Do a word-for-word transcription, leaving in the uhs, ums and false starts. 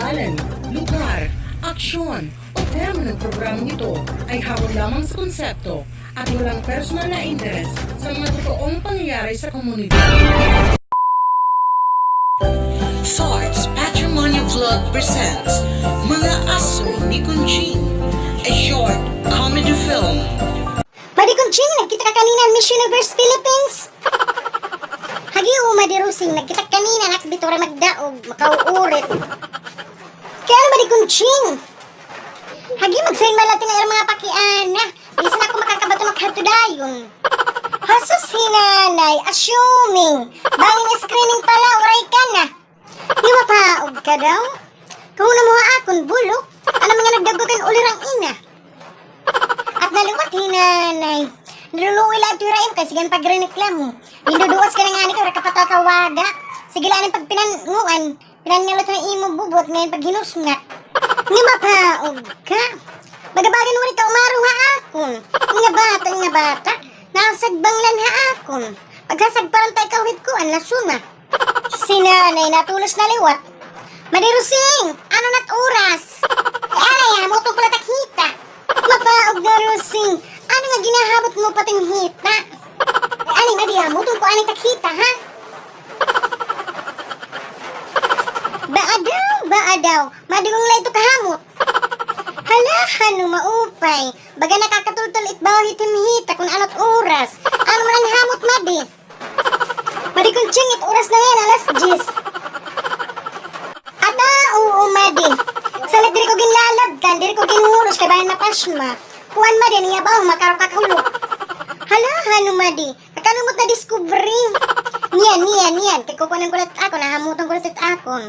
Pangalan, lugar, aksyon, o tema ng programang ito ay hango lamang sa konsepto at walang personal na interes sa mga totoong pangyayari sa komunidad. Thoughts Patrimony Vlog presents Mga Asoy ni Conching, a short comedy film. Madi Conching, nagkita ka kanina han Miss Universe Philippines? Hagi, o, Madi Rosing, nagkita kanina, nakbit waray magdaog, makauurit. Kay ano, Madi Conching? Hagi, mag-sign man la it ira mga pakiana. Bisan ako makakabaton, makahadto dayon. Hasus, hi Nanay, assuming. Bangin screening pa la, waray ka na. Di mapaog ka daw? Kahuna mo ha akon, bulok. Ano man nga nagdabugan ulirang ina? At naliwat hi Nanay. Naluluoy la adto hira imo kay sige an pagrereklamo. Ginduduwas ka na ngani kay waray ka pa tatawada. Sige la an pagpinanguan. Pinangalot ha imo bubot ngay-an paghinusnga. Nga mapaog ka. Baga-baga nga waray ka umaro ha akon. Nga bata, nga bata. Nasagbang la ha akon. Paghasagparan ta ikaw hit kuan, lasuna. Si Nanay natulos na liwat. Madi Rosing, ano na it oras? Ay, anay, hamuton ko la it ak hita. Mapaog na, Rosing. Ano nga ginahamot mo pa it im hita? Ay, anay, Madi, hamuton ko anay it ak hita, ha? Baadaw, baadaw. Madi, kun la ito kahamot. Hala, ano, maupay. Baga nakakatultol it baho hit im hita kun ano it oras. Ano man an hamot, Madi? Madi Conching, it oras na ngay-an, alas diyes. Ata, oo, Madi. Salit diri ko ginlalabtan, diri ko ginhuros kay bangin mapasma. Kuan, Madi, an iya baho, makarukak hulog. Hala, ano, Madi? Kakalumot na diskubre. Niyan, niyan, niyan. Kay kukuanan ko la it akon, hahamuton ko la it akon.